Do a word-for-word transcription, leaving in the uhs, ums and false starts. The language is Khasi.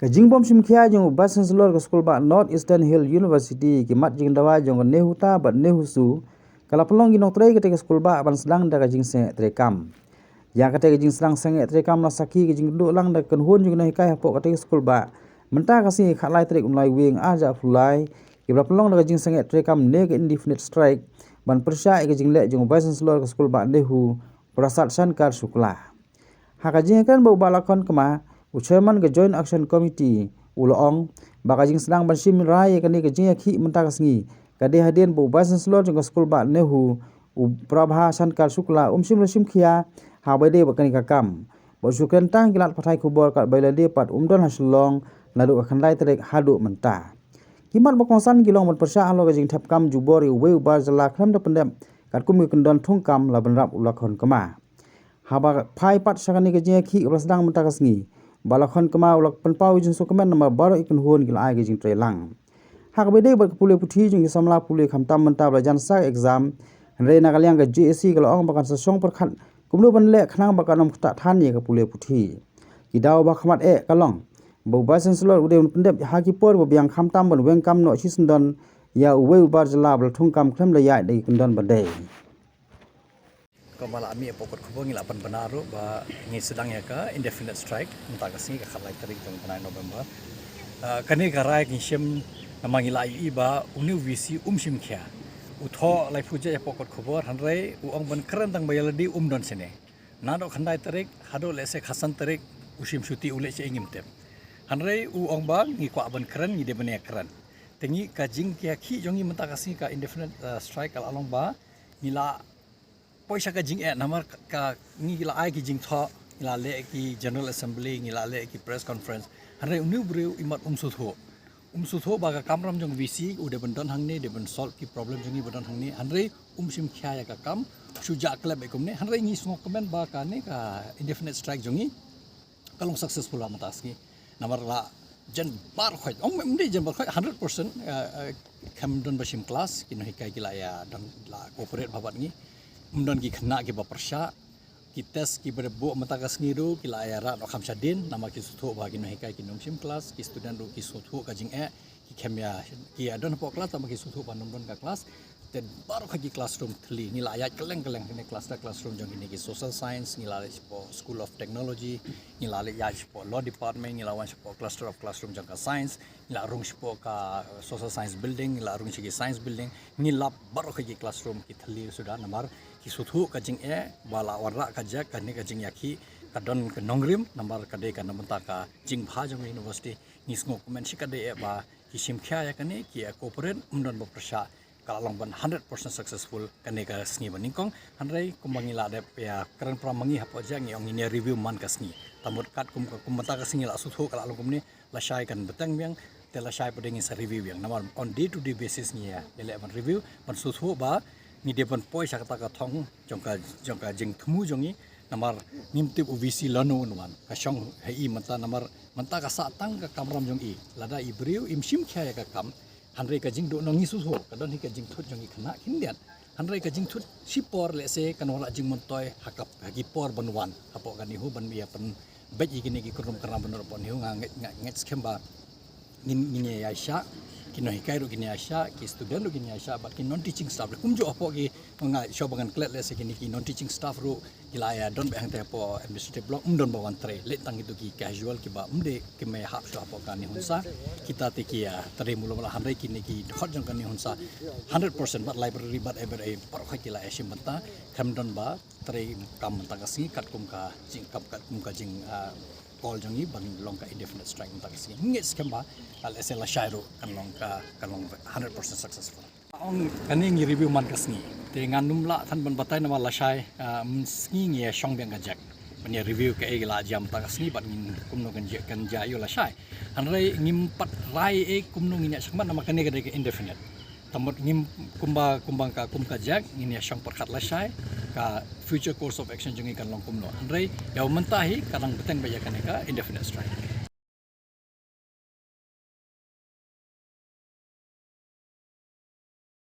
Ka jingbym shim khia jong u Vice Chancellor ka skulbah North Eastern Hill University, ki mat jingdawa jong ka NEHUTA bad NEHUSU, ka la pynlong ki nongtrei kata ka skulbah ban sdang da ka jingsangeh treikam. Ïa kata ka jingsdang sangeh treikam la sakhi ka jingduh lang da ka kynhun jong ki nonghikai hapoh kata ka skulbah. Mynta ka sngi khatlai tarik u Naiwieng arhajar arphew lai, ki la pynlong da ka jingsangeh treikam ne ka indefinite strike, ban pyrshah ïa ka jingleh jong u Vice Chancellor ka skulbah NEHU, Prasad Shankar Shukla. Ha ka jingkren bad u Bah Lakhon Kma, u Chairman ka Joint Action Committee, u la ong ba ka jingsdang ban shim rai ïa kane ka jingïakhih mynta ka sngi ka dei hadien ba u Vice Chancellor jong ka skulbah NEHU, u Prabha Shankar Shukla, um shym la shim khia ha ba ïadei bad kane ka kam. Bad shu kren tang ki lad pathai khubor katba ïa lade pat um don ha Shillong naduh ka khyndai tarik haduh mynta. Ki mat ba kongsan ki long ban pyrshah halor ka jingthep kam jubor ïa uwei u bar jylla khlem da pyndep katkum ki kyndon thungkam, la bynrap u Lakhon Kma. Haba phai pat sha kane ka jingïakhih kaba la sdang mynta ka sngi, Bah Lakhon Kma u la pynpaw ïa ka jingsngewkmen namar baroh ki kynhun ki la ai ka jingtrei lang. Ha kaba ïadei bad ka pule puthi jong ki samla pule, khamtam mynta ba la jan sah exam, hynrei na ka liang ka JAC ka la ong ba kan sa shong pyrkhat kumno ban leh khnang ba kan ym ktah than ïa ka pule puthi. Ki daw ba khmat eh ka long ba u Vice Chancellor u dei ban pyndep ha ki por ba biang, khamtam ban weng kam noh shisyndon ïa uwei u bar jylla ba la thungkam khlem da ïaid da ki kyndon ba dei. Kumba la mih hapoh kot khubor, ngi la pynbna ruh ba ngi sdang ïa ka indefinite strike mynta ka sngi, ka khatlai tarik jong u bnai November. Ah, kane ka rai ngi shim namar ngi la ïohi ba une u VC um shim khia. U thoh laiphew jait hapoh kot khubor, hynrei u ong ban kren tang ba ïa lade um don shane. Naduh khyndai tarik haduh lehse khatsan tarik u shim shuti u leh shaei ngim tip. Hynrei u ong ba ngi kwah ban kren, ngi dei ban ïa kren. Te ngi, ka jingïakhih jong ngi mynta ka sngi, ka indefinite, uh, strike, ka la long ba ngi la poi sha ka jingeh namar ka, ka, ngi la ai ki jingthoh, ngi la leh ki General Assembly, ngi la leh ki press conference. Hynrei une u briew imat um sngewthuh. Um sngewthuh ba ka kamram jong VC u dei ban don hangne, dei ban solve ki problem jong ngi ba don hangne. Hynrei um shim khia ïa ka kam, shu jah klep beit kumne. Hynrei ngi sngewkmen ba kane ka indefinite strike jong ngi ka long successful ha mynta ka sngi. Namar la jan baroh khoit, ong ym dei jan baroh khoit, hundred percent, eh, eh, khlem don ba shim klas, ki nonghikai ki la ïa don, la cooperate bha bad ngi. Ym don ki khynnah kiba pyrshah, ki test kiba dep buh mynta ka sngi ruh ki la ïa rah noh kham shadien, namar ki sngewthuh ba ki nonghikai kin ym shim klas, ki student ruh ki sngewthuh ka jingeh, ki khlem ïa, ki ïa don hapoh klas tangba ki sngewthuh ba ym don ka klas. Te baroh khoit ki classroom thylli, ngi la ïaid kylleng kylleng, kine cluster classroom jong kine ki social science, ngi la leit shapoh School of Technology, ngi la leit ïaid shapoh Law Department, ngi la wan shapoh cluster of classroom jong ka science, ngi la rung shapoh ka, uh, social science building, ngi la rung sha ki science building, ngi lap baroh khoit ki classroom ki thylli suda namar ki sngewthuh ka jingeh ba la wanrah ka jek, kane ka jingïakhih ka don ka nongrim namar ka dei ka na bynta ka jingbha jong ka university. Ngi sngewkmen shikatdei eh ba ki shim khia ïa kane, ki ïa cooperate, ym don ba pyrshah, ka la long ban hundred percent successful kane ka sngi ba nyngkong. Hynrei kumba ngi la dep ïa kren para ma ngi hapoh jaka, ngi ong ngin ïa review man ka sngi. Te mut katkum ka, kum mynta ka sngi la sngewthuh ka la long kumne, lashai kan bteng biang, te lashai pat de ngin sa review biang. Namar on day to day basis ngi ïa, ïa leh ban review, ban sngewthuh ba ngi dei ban poi sha kata ka thong jong ka, jong ka jingthmu jong ngi. Namar ngim tip u VC lano un wan, ka shong ha i mynta, namar mynta ka sah tang ka kamram jong i. Lada i briew im shim khia ïa ka kam, hynrei ka jingduh nong ngi sngewthuh, ka don hi ka jingthut jong i khynnah khyndiat. Hynrei ka jingthut shipor lehse kan wanrah jingmyntoi ha ka, ha ki por ban wan hapoh ka NEHU ban ïa pynbeit ïa kine ki kynrum kynram ban wan hapoh NEHU. Nga ngeit, nga ngeit skhem ba ngin, ngin ïa ïaishah, ki nonghikai ruh kin ïaishah, ki student ruh kin ïaishah, bad ki non teaching staff ruh. Kumjuh hapoh ki, nga shu ba ngan klet lehse kine ki non teaching staff ruh ki la ïa don beit hangtei hapoh administrative block, ym don ba wan trei, leit tang kito ki casual kiba ym dei, kim hap shuh hapoh ka NEHUNSA. Kita te ki ïa trei muluk la, hynrei kine ki dkhot jong ka NEHUNSA hundred percent, bad library bad every, baroh khoit ki la ïa shim bynta. Khlem don ba trei kam mynta ka sngi katkum ka jing, kam katkum ka jing, ah, call jong ngi ban long ka indefinite strike mynta ka sngi. Ngeit skhem ba, ah, lehse lashai ruh kan long ka, kan long hundred percent successful. Ong kane ngi review man ka sngi. Te ngan ym lah than ban batai namar lashai, ah, mynsngi ngi ïa shong biang ka jek ban ïa review kaei ka la jia mynta ka sngi bad ngin kumno kan jia, kan jia ïa u lashai. Hynrei ngim pat rai ei kumno ngin ïa shong man namar kane ka dei ka indefinite. Te mut ngim, kumba, kumba ka, kum ka jek, ngin ïa shong pyrkhat lashai, ka future course of action jong ngi kan long kumno. Hynrei ïa u mynta hi ka dang bteng beit ïa kane ka indefinite strike.